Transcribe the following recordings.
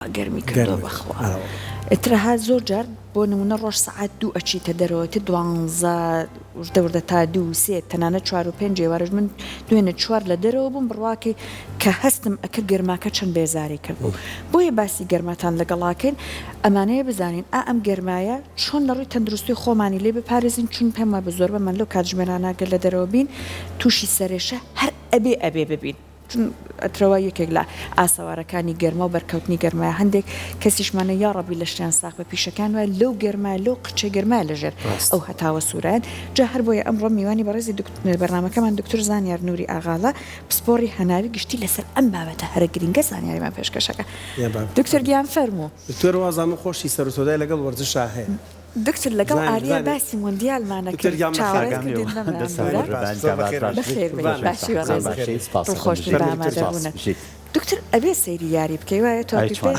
گەرمی کردوە بەخوا ئیتر ها زۆر جار بۆ نمونە ڕۆژ سەعات دوو ئەچیتە دەرەوە ئیتر دوانزە وردە وردە تا دوو سێ تەنانەت چوار و پێنج ئێوارەش من دوێنێ چوار لە دەرەوە بووم بڕواکەی کە هەستم ئەکرد گەرماکە چەند بێزاری کردبووم بۆیە باسی گەرماتان لەگەڵاکەین ئەمانەیە بزانین ئا ئەم گەرمایە چۆن لە ڕووی تەندروستی خۆمانی لێ بپارێزین چون پێم وایە زۆربەمان لەو کاتژمێرانە گەر لە دەرەوە بین تووشی سەرێشە هەر ئەبێ ئەبێ ببین. چون ئەترەوە یەکێک لە ئاسەوارەکانی گەرما و بەرکەوتنی گەرمایە هەندێک کەسیشمانە یاڕەبی لەشیان ساغ بێ پیشەکان وایە لەو گەرمایە لەو قرچەی گەرمایە لەژێر ئەو هەتاوە سوورایەن جا هەر بۆیە ئەمڕۆ میوانی بەڕێزی بەرنامەکەمان دکتۆر زانیار نوری ئاغالە پسپۆڕی هەناوی گشتی لەسەر ئەم بابەتە هەرە گرینگە زانیاریمان پێشکەشەکە دکتۆر گیان فەرموو. دکتۆر وازانم خۆشی سەروسەودای لەگەڵ وەرزشا هەیە. دکتۆر لەگەڵ ئاریا باسی مۆندیالمان ئەکرد چاوەڕێت کردین نەمانبورا بەخێربێی باشی بەڕێزت دڵخۆش بین بە ئامادەبوونت دکتۆر ئەبێ سەیری یاری بکەی وایە تۆپی پێ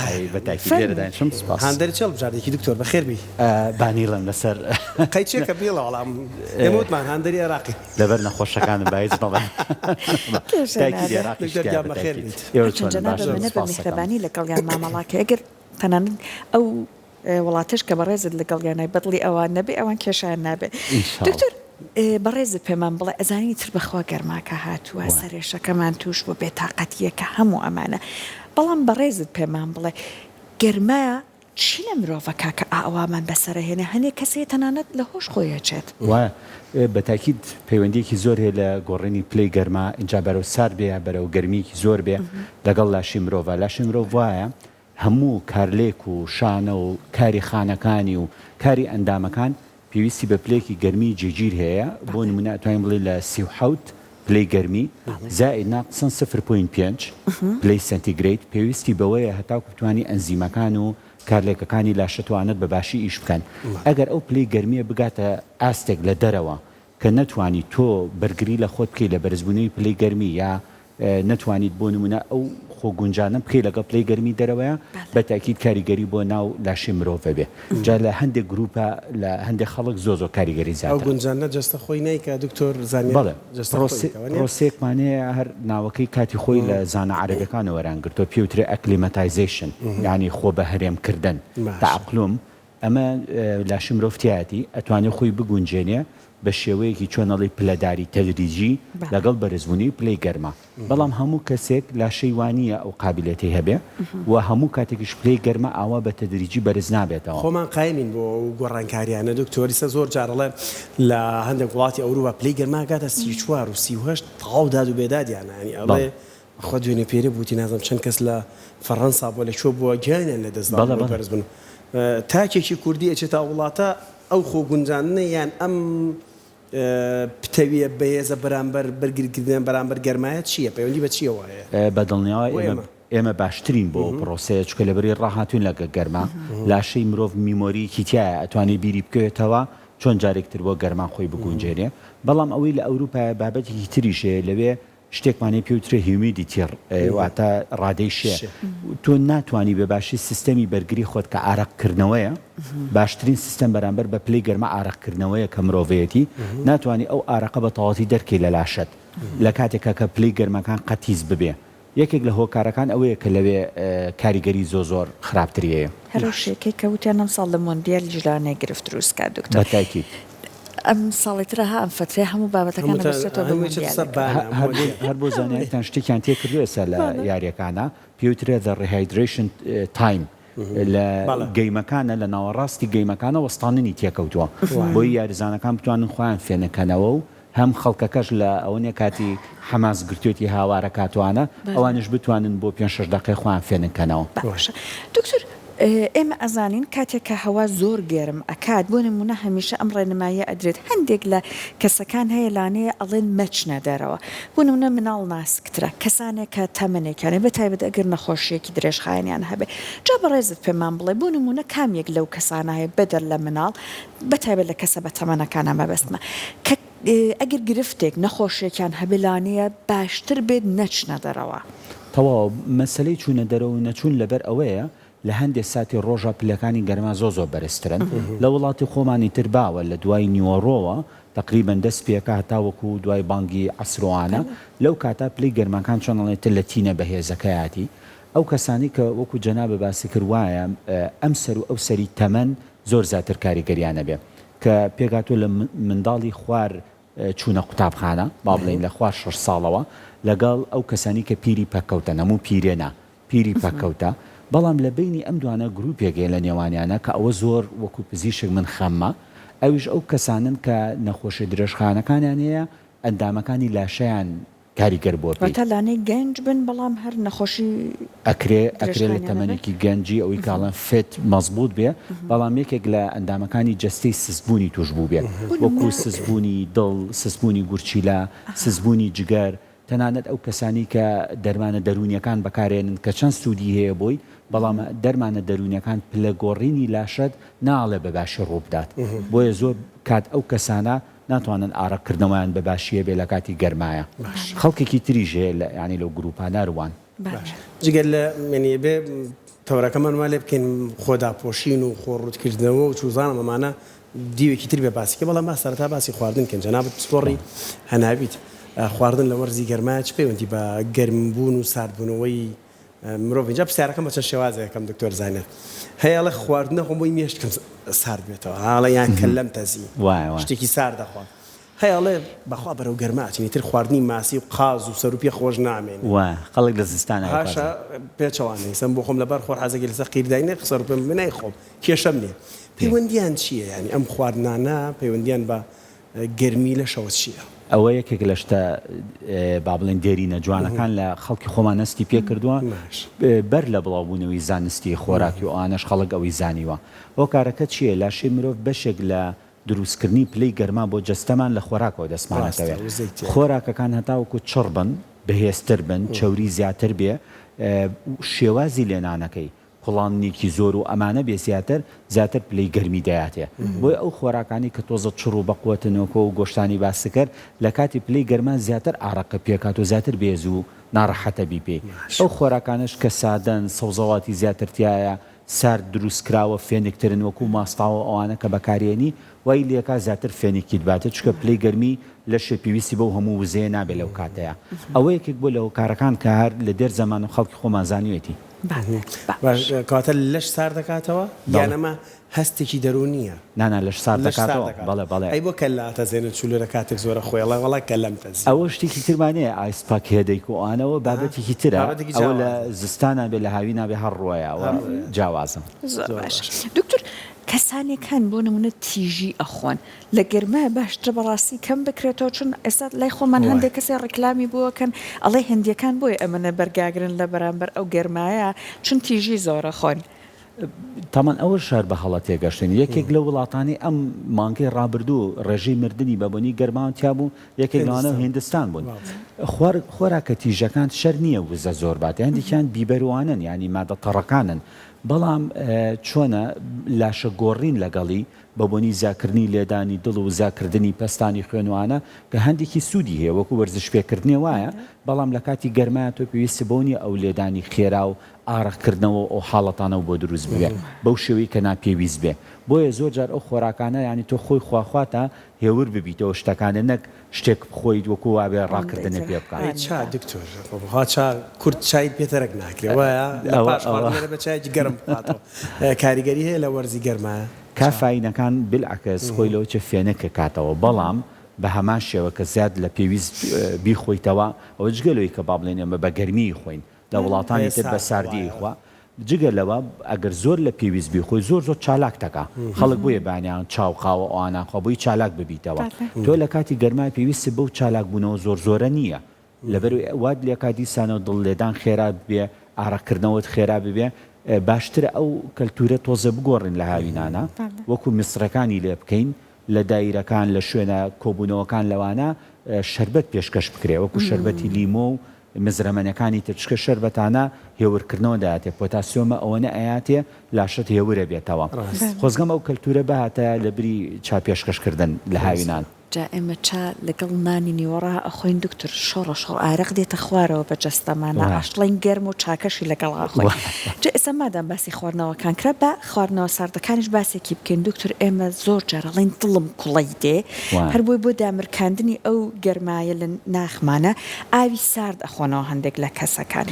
فەرموو. هاندەری چ هەڵبژاردەیەکی دکتۆر بەخێربێی. با نیڵێم لەسەر. قەیچێکە بیڵێ وەڵام ئێمە وتمان هاندەری عێراقی. لەبەر نەخۆشەکانم با هیچ نەڵێم. کێشە تاکید نابێ. عێراقیش دکتۆر تیایە گیان بە بەخێر تاکید. بیت. ئێوە هەرچەند چۆنن جەنابت باشن منە بە سپاس دەکەم. میهرەبانی لەگەڵیان مامەڵاکەی ئەگەر تەنانەت ئەو وڵاتەش کە بەڕێزت لەگەڵیانای بەدڵی ئەوان نەبێ ئەوان کێشەیان نابێ ان شاء الله. دکتۆر بەڕێزت پێمان بڵێ ئەزانی تر بەخوا گەرماکە هاتووە وایە. سەرێشەکەمان توش بووە بێتاقەتیەکە هەموو ئەمانە بەڵام بەڕێزت پێمان بڵێ گەرما چی لە مرۆڤەکا کە ئاوامان بەسەرەهێنێ هەنێ کەس هەیە تەنانەت لە هۆش خۆی ئەچێت. وایە بە تاکید پەیوەندیەکی زۆر هەیە لە گۆڕینی پلەی گەرما ئینجا بەرەو سارد بێ یا بەرەو گەرمیەکی زۆر بێ لەگەڵ لاشەی مرۆڤا لاشەی مرۆڤ وایە هەموو کارلێک و شانە و کاری خانەکانی و کاری ئەندامەکان پێویستی بە پلەیەکی گەرمی جێگیر هەیە، بۆ نموونە ئەتوانین بڵێین لە 37 پلەی گەرمی زائید ناقسن سفر point پێنج پلەی سەنتیگرەید پێویستی بەوەیە هەتاکو بتوانی ئەنزیمەکان و کارلێکەکانی لاشە توانت بە باشی ئیش بکەن ئەگەر ئەو پلەی گەرمیە بگاتە ئاستێک لە دەرەوە کە نەتوانی تۆ بەرگری لە خۆت بکەی لە بەرزبوونەوەی پلەی گەرمی یا نەتوانیت بۆ نموونە ئەو خۆ گونجاندن بکەی لەگەڵ پلەی گەرمی دەرەوەیە بە تاکید کاریگەری بۆ ناو لاشەی مرۆڤ ئەبێ جا لە هەندێک گروپە لە هەندێک خەڵک زۆر زۆر کاریگەری ئەو زیاترە. گونجاندنە جەستە خۆی نایکا دکتۆر زانیار بەڵێ جەستە خۆی پرۆسێ ئەیکا وانیە؟ پرۆسەیەکمان هەیە هەر ناوەکەی کاتی خۆی لە زانا عەرەبەکانەوە وەریان گرتووە پێی وترێ acclimatization یانی خۆ بە هەرێم کردن باشە. تەئەقلوم ئەمە لاشەی مرۆڤ تیایەتی ئەتوانێ خۆی بگونجێنێ بە شێوەیەکی چۆن ئەڵێی پلەداری تەدریجی لەگەڵ بەرزبوونەوەی پلەی گەرما بەڵام هەموو کەسێک لاشەی وانییە ئەو قابیلەتەی هەبێ و هەموو کاتێکیش پلەی گەرما ئاوا بە تەدریجی بەرز نابێتەوە. خۆمان قایمین بۆ ئەو گۆڕانکاریانە دکتۆر ئیستا زۆر جار ئەڵێ لە هەندێک وڵاتی ئەوروپا پلەی گەرما ئەگاتە 34 و 38 تەواو داد و بێدادیانە یانی ئەڵێ بەخوا دوێنێ پێرێ بووتی نازانم چەند کەس لە فەڕەنسا بووە لە کوێ بووە گیانیان لە دەست داوە بەڵێ بۆی بەڵێ. بەرز بن تاکێکی کوردی ئەچێتە ئەو وڵاتە ئەو خۆ گونجاندنە یان ئەم پتەویە بەهێزە بەرامبەر بەرگریکردنیان بەرامبەر گەرمایە چییە پەیوەندی بە چییەوە هەیە بە دڵنیاوە بۆ ئێمە ئێمە؟ ئێمە باشترین بۆ ئەو پڕۆسەیە چونکە لەبەرەی ڕاهاتووین لەگە گەرما لاشەی مرۆڤ میمۆرییەکی تیایە ئەتوانێ بیری بکەوێتەوە چۆن جارێک تر بۆ گەرما خۆی بگونجێنێ بەڵام ئەوەی لە ئەوروپایە بابەتێکی تریش هەیە لەوێ شتێکمان هەیە پێوترێ humidity واتە ڕادەی شێ تۆ ناتوانی بە باشی سیستەمی بەرگری خۆت کە ئارەق کردنەوەیە باشترین سیستەم بەرامبەر بە پلەی گەرما ئارەق کردنەوەیە کە مرۆڤەتی ناتوانی ئەو ئارەقە بە تەواوەتی دەرکەی لە لاشەت لە کاتێکا کە پلەی گەرماکان قەتیس ببێ یەکێک لە هۆکارەکان ئەوەیە کە لەوێ کاریگەری زۆر زۆر خراپتری هەیە. هەر ئەو شێکەی کە وتیان ئەمساڵ لە مۆندیالیش لەوانەیە گرفت دروست کات دکتۆر. بە تاکید. ئەم ساڵی ترە ها ئەم فەترەیە هەموو بابەتەکان ئەبەستێتەوە بە مۆندیالەکە. هەر بۆ زانیاریتان شتێکیان تێکردووە ئێستا لە یاریەکانا پێی وترێ The Rehydration Time لە گەیمەکانە لە ناوەڕاستی گەیمەکانە وەستاندنی تێکەوتووە بۆی یاریزانەکان بتوانن خۆیان فێنکەنەوە و هەم خەڵکەکەش لە ئەوەنیە کاتی حەماس گرتوێتی هاوارە کاتوانە ئەوانیش بتوانن بۆ پێنج شەش دەقەی خۆیان فێنک کەنەوە. باشە دکتۆر ئێمە ئەزانین کاتێک کە هەوا زۆر گەرم ئەکات بۆ نمونە هەمیشە ئەم ڕێنماییە ئەدرێت هەندێک لە کەسەکان هەیە لانەیە ئەڵێن مەچنە دەرەوە بۆ نمونە مناڵ ناسکترە کەسانێک کە تەمەنێکیان هەیە بەتایبەت ئەگەر نەخۆشیەکی درێژخایەنیان هەبێ جا بەڕێزت پێمان بڵێ بۆ نمونە کام یەک لەو کەسانە هەیە بەدەر لە مناڵ بەتایبەت لە کەسە بەتەمەنەکانا مەبەستمە کە ئەگەر گرفتێک نەخۆشیەکیان هەبێ لانەیە باشتر بێت نەچنە دەرەوە. تەواو، مەسەلەی چوونە دەرەوە و نەچوون لەبەر ئەوەیە لە هەندێ ساتی ڕۆژا پلەکانی گەرما زۆر زۆر بەرزترن، لە وڵاتی خۆمان ئیتر باوە لە دوای نیوەڕۆوە تەقریبەن دەست پێکا هەتاوەکو دوای بانگی عەسرۆانە، لەو کاتە پلەی گەرماکان چۆن ئەڵێ تر لە تینە بەهێزەکەیاتی. ئەو کەسانەی کە وەکو جەنابت باست کرد وایە ئەم سەر و ئەو سەری تەمەن زۆر زیاتر کاریگەریان ئەبێ کە پێکهاتووە لە منداڵی خوار چوونە قوتابخانە با بڵێین لە خوار شەش ساڵەوە لەگەڵ ئەو کەسانی کە پیری پەککەوتەن هەموو پیرێ نا پیری پەککەوتە بەڵام لە بەینی ئەم دوانە گروپێک هەیە لە نێوانیانە کە ئەوە زۆر وەکو پزیشک من خەممە ئەویش ئەو کەسانەن کە نەخۆشیە درێژخانەکانیان هەیە ئەندامەکانی لاشەیان کاریگەر بووە پێی. واتە لانەی گەنج بن بەڵام هەر نەخۆشی ئەکرێ ئەکرێ لە درێژخایەنیان هەبێ؟ تەمەنێکی گەنجی ئەوەی کە ئەڵێن fit مەزبووت بێ بەڵام یەکێک لە ئەندامەکانی جەستەی سستبوونی تووش بووبێ بۆ وەکوو نموونە سستبوونی دڵ، سستبوونی گورچیلە، سستبوونی جگەر، تەنانەت ئەو کەسانەی کە دەرمانە دەروونیەکان بەکارێنن کە چەند سوودی هەیە بۆی بەڵام دەرمانە دەروونیەکان پلە گۆڕینی لاشەت ناڵێ بە باشی ڕووبدات بۆیە زۆر کات ئەو کەسانە ناتوانن ئارەق کردنەوەیان بە باشی هەبێ لە کاتی گەرمایە خەڵکێکی تریش هەیە لە یانی لەو گروپانە هەر وان. باش جگە لە یانی ئەبێ تەوەرەکەمان وا لێ بکەین خۆ داپۆشین و خۆ ڕووت کردنەوە و چوزانم ئەمانە دیوێکی تر بێ باسی کە بەڵام با سەرەتا باسی خواردن کەین جەنابت پسپۆڕی هەناویت خواردن لە وەرزی گەرمایە چ پەیوەندی بە گەرم بوون و سارد بوونەوەی مرۆڤ ئینجا پرسیارەکەم بە چەند شێوازێک ئەکەم دکتۆر زانیار هەیە ئەڵێ خواردن نەخۆم بۆی مێشکم سارد بێتەوە ئەڵێ یان کەللەم تەزی وایە وایە. شتێکی سارد دەخۆم هەیە ئەڵێ بەخوا بەرەو گەرما ئەچین ئیتر خواردنی ماسی و قاز و سەروپێ خۆش نامێنێ وایە خەڵک لە زستانا هاشا ئەیخوازێ. پێچەوانەی ئیستا بۆ خۆم لەبەر خۆر حەزێکی لەسەر قیر داینێ سەروپێم بێ نایخۆم کێشەم نییە پەیوەندیان چییە یانی ئەم خواردنانە پەیوەندیان بە گەرمی لەشەوە چییە؟ ئەوە یەکێک لە شتە با بڵێین دێرینە جوانەکان لە خەڵکی خۆمان هەستی پێ کردووە بەر لە بڵاوبوونەوەی زانستی خۆراکی و ئەوانەش خەڵک ئەوەی زانیوە. هۆکارەکە چییە؟ لاشەی مرۆڤ بەشێک لە دروستکردنی پلەی گەرما بۆ جەستەمان لە خۆراکەوە دەستمان ئەکەوێ. خۆراکەکان هەتاوەکو چڕ بن، بەهێزتر بن، چەوری زیاتر بێ، شێوازی لێنانەکەی، کوڵاندنێکی زۆر و ئەمانە بێ زیاتر زیاتر پلەی گەرمی دەیاتێ بۆیە ئەو خۆراکانەی کە تۆزە چڕ و بەقوەتن وەکو ئەو گۆشتانەی باست کرد لە کاتی پلەی گەرما زیاتر ئارەقە پێکات و زیاتر بێز و ناڕەحەتە بی پێی ئەو خۆراکانەش کە سادەن سەوزەواتی زیاتر تیایە سارد دروست کراوە فێنکترن وەکو ماستاو و ئەوانە کە بەکارێنی وای لێکا زیاتر فێنکیت باتێ چونکە پلەی گەرمی لەشێ پێویستی بەو هەموو وزەیە نابێ لەو کاتەیا ئەوە یەکێک بووە لە هۆکارەکان کە هەر لە دێر زەمان و خەڵکی خۆمان زانیوێتی. باش کەواتە لەش سارد دەکاتەوە یان ئەمە هەستێکی دەروونیە؟ نا نا لەش سارد دەکاتەوە بەڵێ بەڵێ. ئەی بۆ کەللە ئەتەزێنن چولەرە کاتێک زۆرە خۆی ئەڵێ وەڵا کەللەم تەزی. ئەوە شتێکی ترمان هەیە ice pack headache و ئەوانەوە بابەتێکی ترە ئەوە لە زستانا بێ لە هاوینا بێ هەر ڕۆیە ئەوە جیاوازە. زۆر باش دکتۆر کەسانێک هەن بۆ نمونە تیژی ئەخۆن لە گەرمایە باشترە بەڕاستی کەم بکرێتەوە چون ئێستا لای خۆمان هەندێک کەسێ ڕیکلامی بۆ ئەکەن ئەڵێ هندیەکان بۆیە ئەمەنە بەرگاگرن لە بەرامبەر ئەو گەرمایە چون تیژی زۆرە خۆن. تامان ئەوەش هەر بە هەڵە تێگەشتین یەکێک لەو وڵاتانەی ئەم مانگەی ڕابردوو ڕێژەی مردنی بە بۆنی گەرماوە تیا بوو یەکێک لەوانە هیندستان بوون خوار خۆراکە تیژەکان شەر نییە وزە زۆر بات هەندێکیان بیبەروانن یانی مادە تەڕەکانن بەڵام چۆنە لاشە گۆڕین لەگەڵی بە بۆنی زیاکردنی لێدانی دڵ و زیاکردنی پەستانی خوێن و ئانە کە هەندێکی سوودی هەیە وەکو وەرزش پێکردنێ وایە بەڵام لە کاتی گەرمایە تۆ پێویستت بەوە نییە ئەو لێدانی خێرا و ئارەق کردنەوە و ئەو حاڵەتانەو بۆ دروست ببێ بەو شێوەی کە ناپێویست بێ بۆیە زۆر جار ئەو خۆراکانە یانی تۆ خۆی خواخواتە هێور ببیتەوە شتەکانێ نەک شتێک بخۆیت وەکو وابێ ڕاکردنت پێ بکا. ئەی چا دکتۆر خوا چا کورد چایت پێ تەرک ناکرێ وایە لە پاش خواردن دەبێ چایەکی گەرم بخواتەوە کاریگەری هەیە لە وەرزی گەرمایە چا؟ کافاینەکان بالعکس خۆی لەوە چێ فێنک ئەکاتەوە بەڵام بە هەمان شێوە کە زیاد لە پێویست بیخۆیتەوە ئەوە جگە لەوەی کە با بڵێین ئێمە بە گەرمی ئەیخۆین لە وڵاتانی تر بە ساردی ئەیخوا جگە لەوە ئەگەر زۆر لە پێویست بیخۆی زۆر زۆر چالاک تەکا خەڵک بۆیە بەیانیان چا و قاوە ئەوانە خوا بۆی چالاک ببیتەوە تۆ لە کاتی گەرما پێویستت بەو چالاک بوونەوە زۆر زۆرە نییە لەبەر وات لێکا دیسانەوە دڵ لێدان خێرا ببێ ئارەق کردنەوەت خێرا ببێ باشترە ئەو کەلتورە تۆزێ بگۆڕین لە هاوینانە وەکو میسرەکانی لێ بکەین لە دایرەکان لە شوێنە کۆبوونەوەکان لەوانە شەربەت پێشکەش بکرێ وەکو شەربەتی لیمۆ و مزرەمەنەکانی تر چونکە شەربەتانە هێورکردنەوە دەیاتێ پۆتاسیۆمە ئەوەنە ئەیاتێ لاشەت هێورە بێتەوە خۆزگەم ئەو کەلتورە بهاتایە لەبری چا پێشکەش کردن لە هاوینان. جا ئێمە چا لەگەڵ نانی نیوەڕا ئەخۆین دکتۆر شۆڕە شۆڕ ئارەق دێتە خوارەوە بە جەستەمانا ئاشڵێین گەرم و چاکەشی لەگەڵ ئەخۆین جا ئێستا مادام باسی خواردنەوەکان کرا با خواردنەوە ساردەکانیش باسێکی بکەین دکتۆر ئێمە زۆر جار ئەڵێین دڵم کوڵەی دێ هەر بۆی بۆ دامرکاندنی ئەو گەرمایە لە ناخمانە ئاوی سارد ئەخۆنەوە هەندێک لە کەسەکان.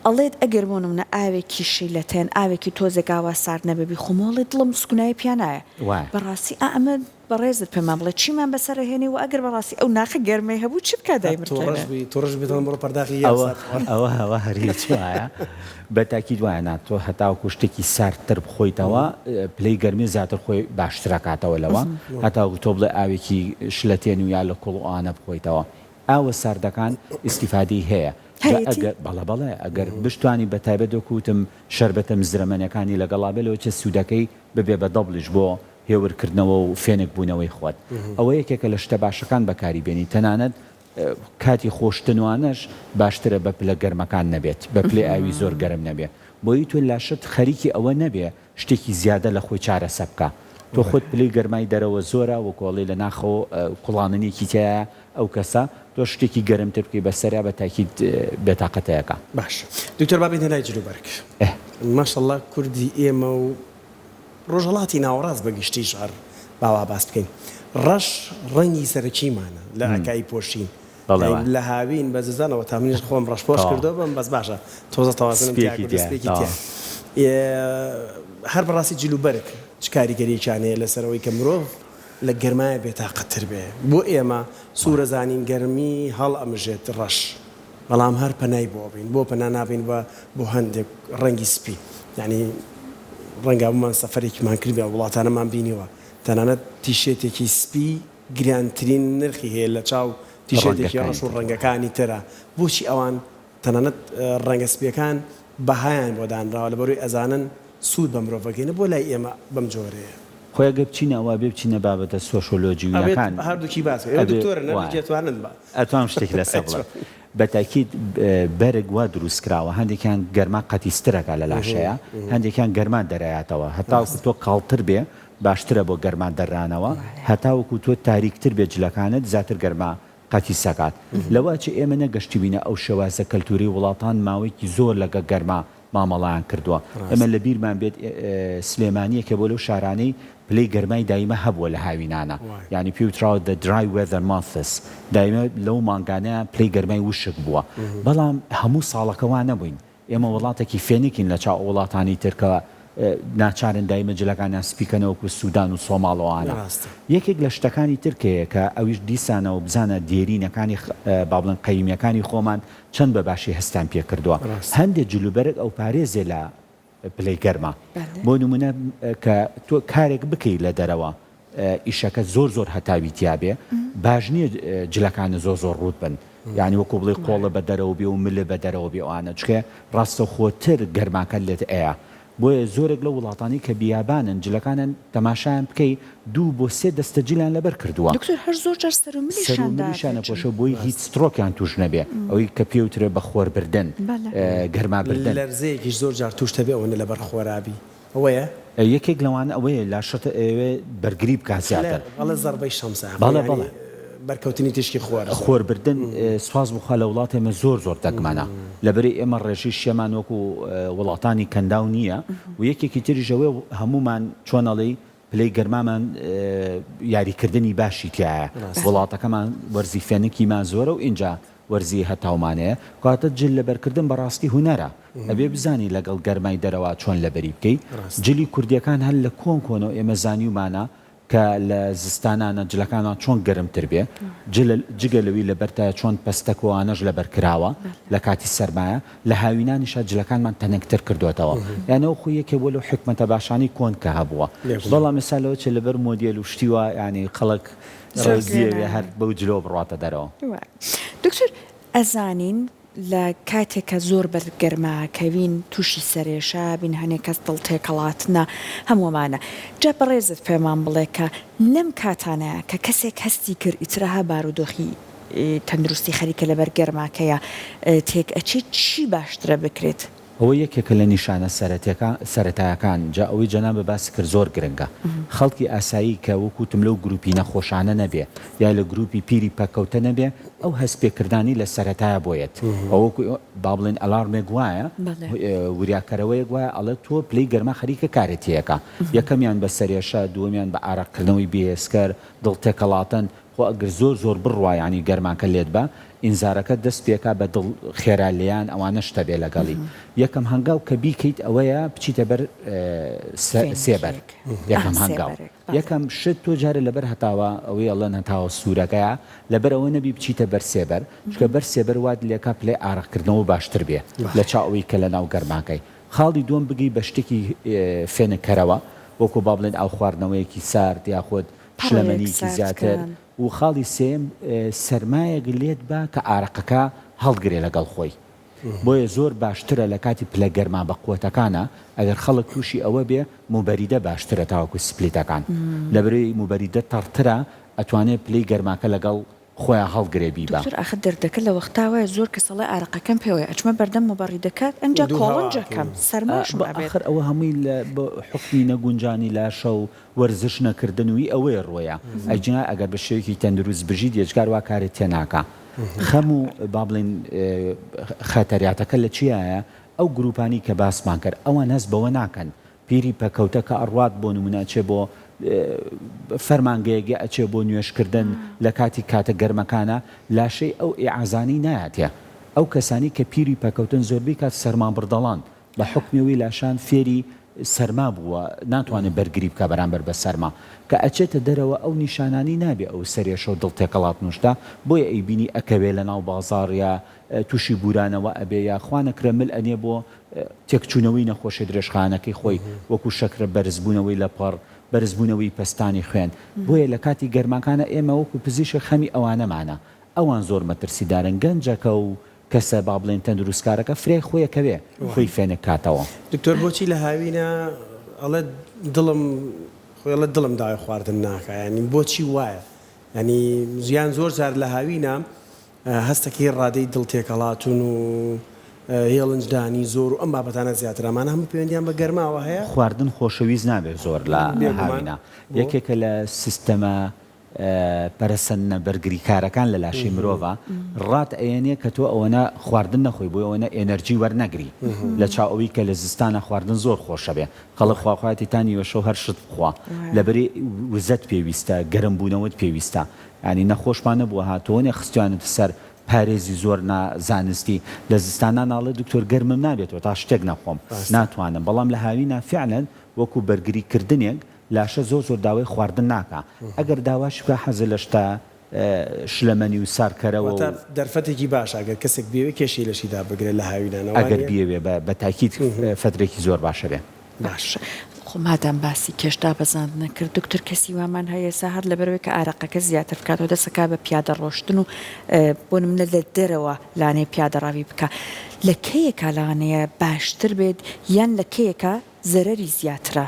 ئەڵێت ئەگەر بۆ نمونە ئاوێکی شیلەتێن ئاوێکی تۆزێک ئاوا سارد نەبێ بیخۆمەوە ئەڵێ دڵم سوکنایی پیا نایە وایە. بەڕاستی ئا ئەمە بەڕێزت پێمان بڵێ چیمان بەسەر ئەهێنێ وە ئەگەر بەڕاستی ئەو ناخە گەرمەی هەبوو چ بکا هەر توڕەش دایمرکێنێ. بی توڕەش بی دڵم بڕۆ پەرداخی یاو ئەوە سارد خوارد. ئەوە ئەوە هەر هیچ وایە بە تاکید وایە نا تۆ هەتاوەکو شتێکی ساردتر بخۆیتەوە پلەی گەرمی زیاتر خۆی باشتر ئەکاتەوە لەوە هەتاوەکو تۆ بڵێ ئاوێکی شلەتێن و یا لە کوڵ و ئەوانە بخۆیتەوە ئاوە ساردەکان ئیستیفادەی هەیە جا هەیەتی؟ ئەگەر بەڵێ بەڵێ ئەگەر بشتوانی بە تایبەت وەکو وتم شەربەتە مزرەمەنەکانی لەگەڵا بێ لەوەچێ سوودەکەی ببێ بە دەبڵیش بۆ هێور کردنەوە و فێنک بوونەوەی خۆت ئەوە یەکێکە لە شتە باشەکان بەکاری بێنی تەنانەت کاتی خۆشتنوانەش باشترە بە پلە گەرمەکان نەبێت بە پلەی ئاوی زۆر گەرم نەبێ بۆیی تۆ لاشەت خەریکی ئەوە نەبێ شتێکی زیادە لە خۆی چارەسە بکا تۆ خۆت پلەی گەرمای دەرەوە زۆرە وەکو ئەڵێی لە ناخەوە کوڵاننێکی تیایە ئەو کەسە تۆ شتێکی گەرمتر بکەی بەسەریا بە تاکید بێتاقەتەکا. باش دکتۆر با بێینە لای جلوبەرگ ماشاءاللە کوردی ئێمە و ڕۆژهەڵاتی ناوەڕاست بە گشتیش هەر با وا باس بکەین ڕەش ڕەنگی سەرەکیمانە لە ئەکای پۆشین لە هاوین بە زستانەوە تا منیش خۆم ڕەش پۆش کردەوە بم بەس باشە تۆزە تەوازنم تیا کردو سپیەکی تیا هەر بەڕاستی جل و بەرگ چ کاریگەریەکیان هەیە لەسەر ئەوەی کە مرۆڤ لە گەرمایە بێتاقەتتر بێ بۆ ئێمە سوورە زانین گەرمی هەڵئەمژێت ڕەش بەڵام هەر پەنای بۆ ئەبەین بۆ پەنا نابەین بە بۆ هەندێک ڕەنگی سپی یانی ڕەنگە هەموومان سەفەرێکیمان کردبێ ئەو وڵاتانەمان بینیوە تەنانەت تیشێتێکی سپی گرانترین نرخی هەیە لە چاو تیشێتێکی ڕەنگەکانی ڕەش و تر. ڕەنگەکانی ترە بۆچی ئەوان تەنانەت ڕەنگە سپیەکان بەهایان بۆ دانراوە لەبەرئەوەی ئەزانن سوود بە مرۆڤ ئەگەینێ بۆ لای ئێمە بەم جۆرەیە. خۆی ئەگەر بچینە ئەوە ئەبێ بچینە بابەتە ئەبێت سۆشۆلۆجیویەکان هەردووکی باس بکەین ئێوە ئەبێ دکتۆرن هەردووکی وایە. ئەتوانن با ئەتوانم شتێکی لەسەر بڵێم. بە تاکید بەرگ وا دروست کراوە هەندێکیان گەرما قەتیستر ئەکا لە لاشەیا هەندێکیان گەرما دەرەیاتەوە هەتاوەکو تۆ کاڵتر بێ باشترە بۆ گەرما دەرانەوە هەتاوەکو تۆ تاریکتر بێ جلەکانت زیاتر گەرما قەتیس ئەکات لەوە ئەچێ ئێمە نەگەشتبینە ئەو شێوازە کەلتوری وڵاتان ماوەیەکی زۆر لەگە گەرما مامەڵەیان کردووە ئێمە لە بیرمان بێت سلێمانی یەکێ بووە لەو شارانەی پلەی گەرمای دایمە هەبووە لە هاوینانە یانی پێی وتراوە the dry weather months دایمە لەو مانگانەیان پلەی گەرمای وشک بووە بەڵام هەموو ساڵەکە وا نەبووین ئێمە وڵاتێکی فێنکین لە چاو ئەو وڵاتانی تر کە ناچارن دایمە جلەکانیان سپی کەنەوە وەکو سودان و سۆماڵ و ئەوانە. یەکێک لە شتەکانی تر کە هەیە کە ئەویش دیسانەوە بزانە دێرینەکانی با بڵێن قەیمیەکانی خۆمان چەند بە باشی هەستیان پێ کردووە. هەندێ جلوبەرگ ئەوپارێزێ لە پلەی گەرما. بۆ نمونە کە تۆ کارێک بکەی لە دەرەوە ئیشەکە زۆر زۆر هەتاوی تیا بێ باش نییە جلەکانت زۆر زۆر ڕووت بن یانی وەکو بڵێی قۆڵە بە دەرەوە بێ و ملە بە دەرەوە بێ ئەوانە چکە ڕاستەوخۆتر گەرماکە لێت ئەیا بۆیە زۆرێک لەو وڵاتانەی کە بیابانن جلەکانیان تەماشایان بکەی دوو بۆ سێ دەستە جلیان لەبەر کردووە. دکتۆر هەر زۆر جار سەر و سەر ملیشیان و ملیشیان دائەپێچن. ئەپۆشێ بۆی heat stroke یان توش نەبێ ئەوەی کە پێ وترێ بە خۆر بردن گەرما بردن. لەرزەیەکیش زۆر جار توشت ئەبێ ئەوەنە لەبەر خۆرابی ئەوەیە؟ یەکێک لەوانە ئەوەیە لاشەت ئەیەوێ بەرگری بکات زیاتر. ئەڵێ زەڕبەی شەمسە بەڵێ بەڵێ. بەرکەوتنی تیشکی خۆر. خۆر بردن سوپاس بۆ خوا لە وڵاتی ئێمە زۆر زۆر دەگمەنە لەبەری ئێمە ڕێژەی شێمان وەکو وڵاتانی کەنداو نییە و یەکێکی تریش ئەوەیە هەموومان چۆن ئەڵێی پلەی گەرمامان یاریکردنی باشی تیایە وڵاتەکەمان وەرزی فێنکیمان زۆرە و ئینجا وەرزی هەتاومان هەیە کەواتە جل لەبەرکردن بەڕاستی هونەرە ئەبێ بزانی لەگەڵ گەرمای دەرەوە چۆن لەبەری بکەی جلی کوردیەکان هەر لە کۆن کۆنەوە ئێمە زانیومانە کە لە زستانانە جلەکانمان چۆن گەرمتر بێ جگە لەوی لەبەرتایە چۆن پەستەک و ئەوانەش لەبەر کراوە لە کاتی سەرمایە لە هاوینانیشا جلەکانمان تەنکتر کردۆتەوە یان ئەو خۆی یەکێ بووە لەو حیکمەتە باشانەی کۆن کە هەبووە بەڵام ئێستا لەوە چێ لەبەر مۆدێل و شتی وا یانی خەڵک ڕێزیەوێ هەر بەو جلەوە بڕواتە دەرەوە. دکتۆر ئەزانین لە کاتێک کە زۆر بەر گەرما کەوین توشی سەرێشە بین هەنێ کەس دڵ تێکەڵاتنە هەموومانە جا بەڕێزت پێمان بڵێ کە لەم کاتانەیا کە کەسێک هەستی کرد ئیترها بارودۆخی تەندروستی خەریکە لەبەر گەرماکەیا تێک ئەچێت چی باشترە بکرێت؟ ئەوە یەکێکە لە نیشانە سەرەتایەکان، جا ئەوەی جەنابت باست کرد زۆر گرنگە، خەڵکی ئاسایی کە وەک وتم لەو گروپی نەخۆشانە نەبێ یا لە گروپی پیری پەککەوتە نەبێ ئەو هەستپێکردانی لە سەرەتایە بۆ یەت، ئەوە وەکو با بڵێین ئەلارمێک وایە، وریاکەرەوەیەک وایە ئەڵێ تۆ پلەی گەرما خەریکە کارت تێکا، یەکەمیان بە سەرێشە، دووەمیان بە ئارەقکردنەوەی بێهێزکەر، دڵ تێکەڵاتن. خۆ ئەگەر زۆر زۆر بڕوا یانی گەرماکە لێت با ئینزارەکە دەست پێکا بە دڵ خێرا لێیان ئەوانەش تەبێ لەگەڵی یەکەم هەنگاو کە بیکەیت ئەوەیە بچیتە بەر سێبەر یەکەم هەنگاو یەکەم شت تۆ جارێ لەبەر هەتاوە ئەوەی ئەڵێن هەتاوە سوورەکەیە لەبەر ئەوە نەبی بچیتە بەر سێبەر چونکە بەر سێبەر وات لێکا پلەی ئارەق کردنەوە باشتر بێ لە چاو ئەوەی کە لەناو گەرماکەی خاڵی دووەم بگەی بە شتێکی فێنک کەرەوە وەکو با بڵێن ئاو خواردنەوەیەکی سارد یاخود پەڕۆیەک شلەمەنیەکی سارد زیاتر کەن. و خاڵی سێیەم سەرمایەک لێت با کە ئارەقەکە هەڵگرێ لەگەڵ خۆی بۆیە زۆر باشترە لە کاتی پلە گەرما بە قوەتەکانا ئەگەر خەڵک توشی ئەوە بێ موبەریدە باشترە تاوەکو سپلیتەکان لەبەرئەوەی موبەریدە تەڕترە ئەتوانێ پلەی گەرماکە لەگەڵ خۆیا هەڵگرێ بیبا. دکتۆر ئاخر دەردەکە لە وەختا وایە زۆر کەس ئەڵێ ئارەقەکەم پێوەیە ئەچمە بەردەم موبەڕیدەکە ئەنجا دوو هەوا کۆڵنجەکەم ئەکەین. سەرماشم بە ئەبێت. ئاخر ئەوە هەمووی لە بە حوکمی نەگونجانی لاشە و وەرزش نەکردن و ی ئەوەیە ڕۆیە ئەگینا ئەگەر بە شێوەیەکی تەندروست بژیت یەجگار وا کارت تێ ناکا خەم و با بڵێین خەتەریاتەکە لە چیایە ئەو گروپانەی کە باسمان کرد ئەوان هەست بەوە ناکەن پیری پەکەوتە کە ئەڕوات بۆ نمونە ئەچێ بۆ فەرمانگەیەک یا ئەچێ بۆ نوێژ کردن لە کاتی کاتە گەرمەکانا لاشەی ئەو ئیعازانەی نایاتێ ئەو کەسانەی کە پیری پەکەوتن زۆربەی کات سەرمابڕدەڵان بە حوکمی ئەوەی لاشان فێری سەرما بووە ناتوانێ بەرگری بکا بەرامبەر بە سەرما کە ئەچێتە دەرەوە ئەو نیشانانەی نابێ ئەو سەرێشە و دڵ تێکەڵاتن و شتە بۆیە ئەیبینی ئەکەوێ لە ناو بازاڕ یا توشی بورانەوە ئەبێ یا خوا نەکرە مل ئەنێ بۆ تێکچونەوەی نەخۆشیە درێژخایەنەکەی خۆی وەکو شەکرە بەرزبونەوەی لەپەڕ بەرزبونەوەی پەستانی خوێن بۆیە لە کاتی گەرماکانە ئێمە وەکو پزیشک خەمی ئەوانەمانە ئەوان زۆر مەترسیدارن گەنجەکە و کەسە با بڵێین تەندروستکارەکە فریای خۆی ئەکەوێ خۆی فێنک کاتەوە. دکتۆر بۆچی لە هاوینە ئەڵێ دڵم خۆی ئەڵێ دڵم داوای خواردن ناکا یانی بۆچی وایە یانی یان زۆر جار لە هاوینە هەستەکەی ڕادەی دڵ تێکەڵاتون و هێڵنجدانی زۆر و ئەم بابەتانە زیاترە ئەمانە هەموو پەیوەندیان بە گەرماوە هەیە؟ خواردن خۆشەویست نابێت زۆر لە بێگومان هاوینە بۆ؟ یەکێکە لە سیستەمە پەرەسەندنە بەرگریکارەکان لە لاشەی مرۆڤا ڕات ئەیەنێ کە تۆ ئەوەنە خواردن نەخۆی بۆی ئەوەنە ئێنەرجی وەرنەگری لە چاو ئەوەی کە لە زستانا خواردن زۆر خۆشەبێ خەڵک خواخوایەتی تا نیوەشەو هەر شت بخوا لەبەری وزەت پێویستە گەرم بوونەوەت پێویستە یانی نەخۆشمان نەبووە هاتووەنێ خستویانەتە سەر پارێزی زۆر نا زانستی لە زستانا ناڵێ دکتۆر گەرمم نابێتەوە تا شتێک نەخۆم ناتوانم بەڵام لە هاوینا فعلەن وەکو بەرگری کردنێک لاشە زۆر زۆر داوای خواردن ناکا ئەگەر داواشی بکا حەزی لە شتە شلەمەنی و سارکەرەوە و. واتە دەرفەتێکی باشە ئەگەر کەسێک بیەوێ کێشی لەشی دابگرێ لە هاوینانە وا ئەگەر نیە؟ بیەوێ بە بە تاکید فەترێکی زۆر باشە بێ. باشە خۆ مادام باسی کێش دابەزاندنە کرد دکتۆر کەسی وامان هەیە ئێستا هەر لەبەرئەوەی کە ئارەقەکە زیاتر بکاتەوە دەست ئەکا بە پیادە ڕۆشتن و بۆ نمونە لە دەرەوە لانەیە پیادە ڕەوی بکا لە کەیەکا لانەیە باشتر بێت یان لە کەیەکا زەرەری زیاترە.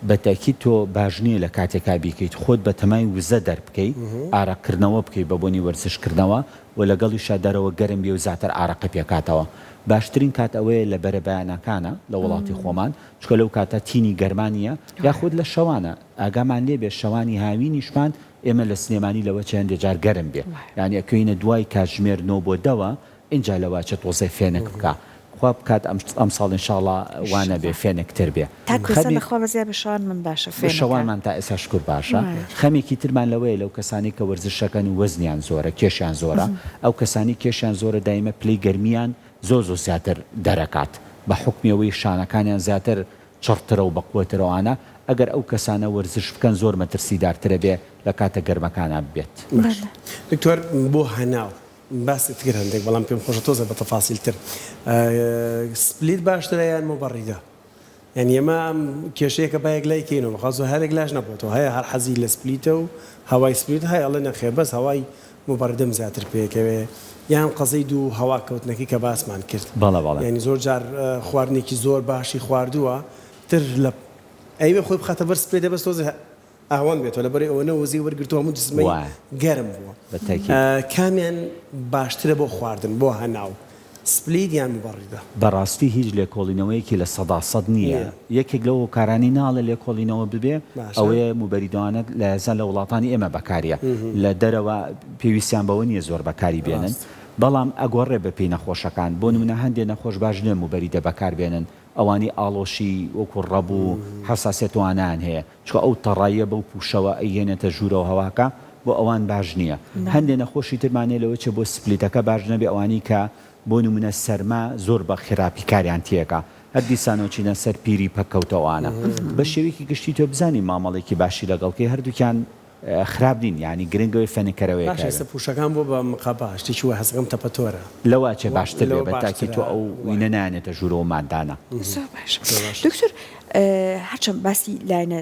بە تەئکید تۆ باش نیە لە کاتێکا بیکەیت خۆت بە تەمای وزە دەربکەی ئارەق کردنەوە بکەی بە بۆنی وەرزش کردنەوە و لەگەڵیشا دەرەوە گەرم بێ و زیاتر ئارەقە پێکاتەوە باشترین کات ئەوەیە لە بەرەبەیانەکانە لە وڵاتی خۆمان چونکە لەو کاتە تینی گەرما نیە یاخود لە شەوانە ئاگامان لێ بێ شەوانی هاوینیشمان ئێمە لە سلێمانی لەوە چێ هەندێ جار گەرم بێ یانی ئەکەوینە دوای کاتژمێر نۆ بۆ دەوە ئینجا لەوە چێ تۆزێ فێنک بکا خوا بکات ئەمساڵ ان شاءاللە وا نەبێ فێنک تر بێ تاکو ئێستا خەمێک لە خوا بەزیا بێ شەوانمان باشە فێنکە. شەوانمان تا ئێستا شکور باشە خەمێکی ترمان لەوەیە لەو کەسانەی کە وەرزشەکەن و وەزنیان زۆرە کێشیان زۆرە ئەو کەسانەی کێشیان زۆرە دایمە پلەی گەرمیان زۆر زۆر زیاتر دەرەکات بە حوکمی ئەوەی شانەکانیان زیاتر چڕترە و بەقوەترە ئەوانە ئەگەر ئەو کەسانە وەرزش بکەن زۆر مەترسیدارترە بێ لە کاتە گەرمەکانا ببێت. باش دکتۆر بۆ هەناو باست کرد هەندێک بەڵام پێم خۆشە تۆزێ بە تەفاسیل تر سپلیت باشترە یان موبەڕیدە یانی ئێمە ئەم کێشەیەکە با یەکلای کەینەوە بەخوا زۆر هەرێک لاش نەبۆتەوە هەیە هەر حەزی لە سپلیتە و هەوای سپلیت هەیە ئەڵێ نەخێر بەس هەوای موبەڕیدەم زیاتر پێکەوێ یان قەزەی دوو هەوا کەوتنەکەی کە باسمان کرد بەڵێ بەڵێ. یانی زۆر جار خواردنێکی زۆر باشی خواردووە تر لە ئەیوێ خۆی بخاتە بەر سپلێتێ بەس تۆزێ ئاوەنگ بێتەوە لەبەرئەوەی ئەوەنە وزەی وەرگرتووە هەموو جسمەی وایە گەرم بووە. بە تەئکید. کامیان باشترە بۆ خواردن بۆ هەناو سپلیت یان موبەڕیدە؟ بەڕاستی هیچ لێکۆڵینەوەیەکی 100% نییە، نییە. یەکێک لەو هۆکارانەی ناڵێ لێکۆڵینەوە ببێ باشە. ئەوەیە موبەریدەوانە لە ئێستا لە وڵاتانی ئێمە بەکاریە لە دەرەوە پێویستیان بەوە نییە زۆر بەکاری بێنن ڕاستە. بەڵام ئەگۆڕێ بەپێی نەخۆشەکان بۆ نمونە هەندێ نەخۆش باش نییە موبەریدە بەکار بێنن ئەوانەی ئاڵۆشی وەکو ڕەبوو حەساسیەت وانەیان هەیە چونکە ئەو تەڕاییە بەو پوشەوە ئەیهێنێتە ژوورەوە هەواکە. بۆ ئەوان باش نییە. هەندێ نەخۆشی ترمان هەیە لەوە چێ بۆ سپلیتەکە باش نەبێ ئەوانی کە بۆ نمونە سەرما زۆر بە خراپی کاریان تێکا هەر دیسانەوە چینە سەر پیری پەککەوتە ئەوانە بە شێوەیەکی گشتی تۆ بزانی مامەڵەیەکی باشی لەگەڵ کەی هەردووکیان خراپ نین یانی گرنگ ئەوەی فێنککەرەوەیەک باشە هەبێ. ئێستا پوشەکان بۆ بە مقەبا شتێکی وای حەزەکەم تەپەتۆرە. لەوە ئەچێ باشتر بێ لەوە بە تاکی باشترە تۆ ئەو وایە. وینە نایەنێتە ژوورەوە مادانە. زۆر باشە زۆر باشە. دکتۆر هەرچەند باسی لایەنە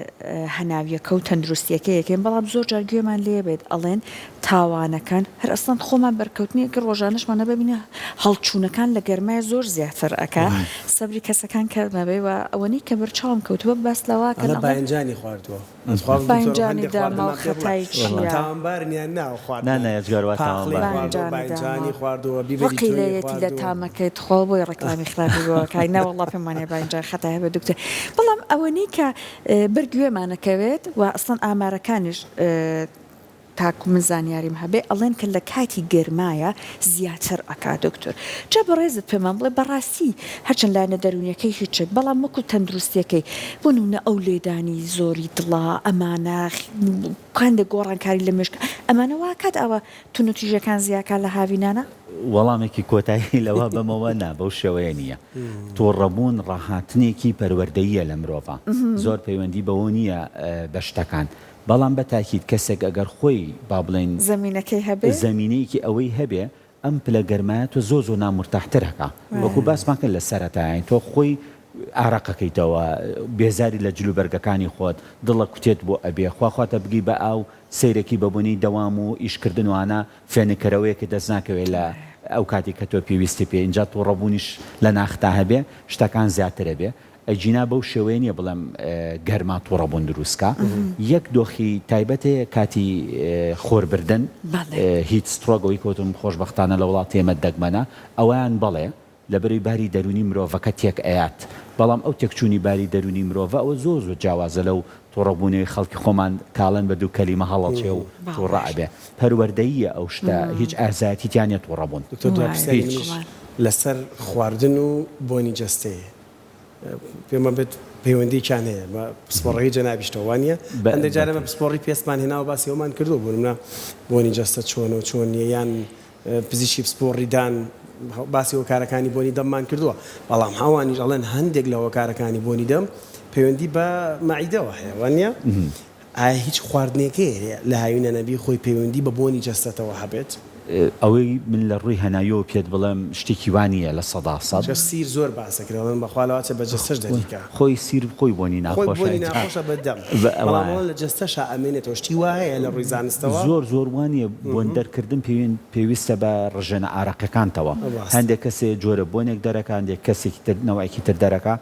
هەناویەکە و تەندروستیەکەی ئەکەین بەڵام زۆر جار گوێمان لێ بێت ئەڵێن تاوانەکان هەر ئەسڵەن خۆمان بەرکەوتنێکی ڕۆژانەشمان هەبێ بینە هەڵچوونەکان لە گەرمای زۆر زیاتر ئەکا سەبری کەسەکان کەم ئەبێ و ئەوەنەی کە بەرچاوم کەوتووە باس لەوە ئەکەن ئەڵێ ئەڵێن باینجانی خواردووە. ئەتخوا دکتۆر باینجانی هەندێ داماو خواردنمان پێ بڵێ خەتای چییە؟ تاوانبارن یان نا ئەو نا خواردنە نا یەجگار وا پاقلەی تاوانبار نین. خواردووە باینجانی باینجانی داماو خواردووە بیبەری ڕقی تونی لێیەتی لە خواردووە. تامەکەی تخوا بۆیە ڕیکلامی خراپی بۆ ئەکای نەوەڵا پێم وانیە باینجان خەتای هەبێ دکتۆر بەڵام ئەوەنەی کە بەر گوێمان ئەکەوێت و ئەسڵەن ئامارەکانیش تاکو من زانیاریم هەبێ ئەڵێن کە لە کاتی گەرمایە زیاتر ئەکا دکتۆر جا بەڕێزت پێمان بڵێ بەڕاستی هەرچەند لایەنە دەرونیەکەی هیچێک بەڵام وەکو تەندروستیەکەی بۆ نمونە ئەو لێدانی زۆری دڵە ئەمانە هەندێک گۆڕانکاری لە مێشک ئەمانە واکات ئاوا توندوتیژیەکان زیاکا لە هاوینانا؟ وەڵامێکی کۆتایی لەوە بەمەوە نا بەو شێوەیە نییە. توڕەبوون ڕاهاتنێکی پەروەردەییە لە مرۆڤا زۆر پەیوەندی بەوە نییە بە شتەکان بەڵام بە تاکید کەسێک ئەگەر خۆی با بڵێین زەمینەکەی هەبێ. زەمینەیەکی ئەوەی هەبێ ئەم پلە گەرمایە تۆ زۆر زۆر نامورتاحتر ئەکا وەکو باسمان کرد لە سەرەتا یانی تۆ خۆی ئارەق ئەکەیتەوە بێزاری لە جل و بەرگەکانی خۆت دڵە کوتێت بۆ ئەبێ خوا خواتە بگەی بە ئاو سەیرەکی بە بۆنەی دەوام و ئیش کردن وانە فێنککەرەوەیەکت دەست ناکەوێ لە ئەو کاتەی کە تۆ پێویستی پێ ئینجا توڕەبوونیش لە ناختا هەبێ شتەکان زیاتر ئەبێ ئەگینا بەو شێوەیە نیە بڵێم گەرما توڕەبوون دروست کا یەک دۆخی تایبەت هەیە کاتی خۆر بردن heat stroke ئەوەی کەوتم خۆشبەختانە لە وڵاتی ئێمە دەگمەنە ئەوەیان بەڵێ لەبەرەی باری دەروونی مرۆڤەکە تێک ئەیات بەڵام ئەو تێکچوونی باری دەروونی مرۆڤە ئەوە زۆر زۆر جیاوازە لەو توڕەبوونەی خەڵکی خۆمان کاڵێن بە دوو کەلیمە هەڵەچێ و توڕە ئەبێ پەروەردەییە ئەو شتە هیچ ئازایەتی تیا نیە توڕەبوون دکتۆر دوا پرسیاری هیچ. منیش لەسەر خواردن و بۆنی جەستەیە پێم وابێت پەیوەندیەکیان هەیە بە پسپۆڕەکەی جەنابیشتەوە وانیە هەندێک جار ئێمە پسپۆڕی پێستمان هێناوە باسی ئەومان کردووە بۆ نمونە بۆنی جەستە چۆنە و چۆن نیە یان پزیشکی پسپۆڕی دان باسی هۆکارەکانی بۆنی دەممان کردووە، بەڵام ئەوانیش ئەڵێن هەندێک لە هۆکارەکانی بۆنی دەم پەیوەندی بە مەعیدەوە هەیە وانیە؟ ئایا هیچ خواردنێک هەیە لە هاوینە نەبی خۆی پەیوەندی بە بۆنی جەستەتەوە هەبێت؟ ئەوەی من لە ڕووی هەناویەوە پێت بڵێم شتێکی وا نییە 100%. چونکە سیر زۆر باس دەکرێت ئەڵێن بەخوا لەوەچە بە جەستەش دەریکا. خۆی سیر خۆی بۆنی خۆی ناخۆشە بۆنی ئینجا ناخۆشە بە دەم بە بەڵام وایە. ئەڵێن لە جەستەشا ئەمێنێتەوە شتی وا هەیە لە ڕووی زانستەوە؟ زۆر زۆر وا نییە بۆن دەرکردن پێویستە بە ڕژێنە ئارەقەکانتەوە ڕاستە. هەندێک کەسێ جۆرە بۆنێک دەرەکا هەندێک کەسێکی تر نەوعێکی تر دەرەکا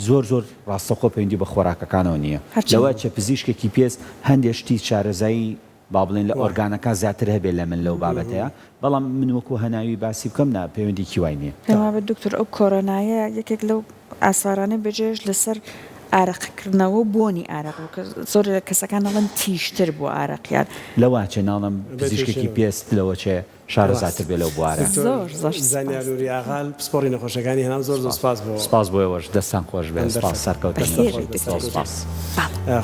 زۆر زۆر ڕاستەوخۆ پەیوەندی بە خۆراکەکانەوە نییە هەرچەند. لەوە چە پزیشکێکی پێست هەندێ شتی شارەزایی با بڵێین لە وایە. ئۆرگانەکان زیاتر هەبێ لە من لەو بابەتەیا بەڵام من وەکو هەناوی باسی بکەم نا پەیوەندیکی وای نییە. پێم وابێت دکتۆر ئەو کۆرۆنایە یەکێک لەو ئاسارانەی بەجێهێشت لەسەر ئارەقکردنەوە و بۆنی ئارەق بوو کە زۆر لە کەسەکان ئەڵێن تیژتر بوو ئارەقیان. لەوەچێ ناڵێم پزیشکێکی پێست لەوەچێ شارەزاتر بێ لەو بوارە. دکتۆر زۆر زۆر زانیار سپاس. نوری ئاغال پسپۆڕی نەخۆشیەکانی هەناو زۆر زۆر سپاس سپاس بۆ سپاس بۆ ئێوەش دەستتان خۆش بێ ئەم سپاس دەرفەتە. سەرکەوتن دەستتان بەخێر خۆش بێی بێ دکتۆر سەرکەوتوو گیان. سپاس. بەڵێ.